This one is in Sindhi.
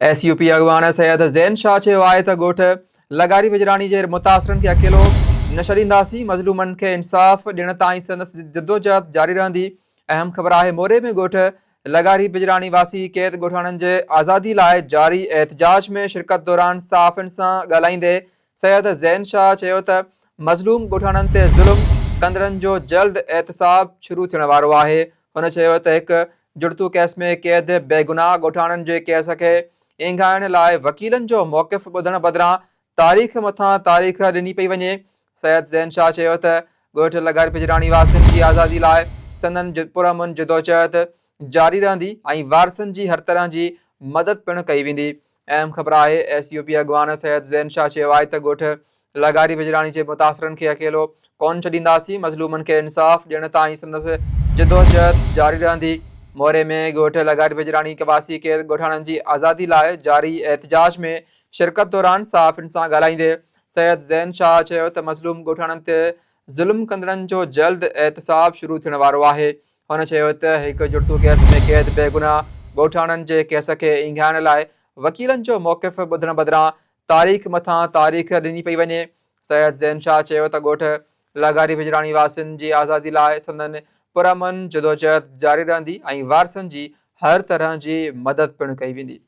ايس يو پي اڳواڻ سيد زين شاهه چيو آهي ته ڳوٺ لغاري بجراڻي جي متاثرن کي اڪيلو نه ڇڏينداسين، مظلومن کي انصاف ڏيڻ تائين سندس جدوجهد جاري رهندي. اهم خبر آهي موري ۾ ڳوٺ لغاري بجراڻي واسي قيد ڳوٺاڻن جي آزادي لاء جاري احتجاج ۾ شرڪت دوران صحافين سان ڳالهائيندي سيد زين شاهه چيو ته مظلوم ڳوٺاڻن تي ظلم ڪندڙن جو جلد احتساب شروع ٿيڻ وارو آهي. هن چيو ته هڪ جڙتو ڪيس ۾ قيد بيگناهه ڳوٺاڻن جي ڪيس کي اينگهائڻ لاء وڪيلن جو موقف ٻڌڻ بدران تاريخ مٿان تاريخ ڏني پئي وڃي. سيد زين شاهه چيو ته ڳوٺ لغاري پجراڻي واسين جي آزادي لاء سندن پرامن جدوجهد جاري رهندي ۽ وارثن جي هر طرح جي مدد پڻ ڪئي ويندي. اهم خبر آهي ايس يو پي اڳواڻ سيد زين شاهه چيو آهي ته ڳوٺ لغاري بجراڻي جي متاثرن کي اڪيلو ڪونه ڇڏينداسين، مظلومن کي انصاف ڏيڻ تائين سندس جدوجهد جاري رهندي. موري ۾ ڳوٺ لغاري بجراڻي واسي قيد ڳوٺاڻن جي آزادي لاء جاري احتجاج ۾ شرڪت دوران صحافين سان ڳالهائيندي سيد زين شاهه چيو ته مظلوم ڳوٺاڻن تي ظلم ڪندڙن جو جلد احتساب شروع ٿيڻ وارو آهي. هن چيو ته هڪ جڙتو ڪيس ۾ قيد بيگناهه ڳوٺاڻن جي ڪيس کي اينگهائڻ لاء وڪيلن جو موقف ٻڌڻ بدران تاريخ مٿان تاريخ ڏني پئي وڃي. سيد زين شاهه چيو ته ڳوٺ لغاري بجراڻي واسين جي آزادي لاء سندن پرامن جدوجهد جاري رهندي ۽ وارثن جي هر طرح جي مدد پڻ ڪئي ويندي.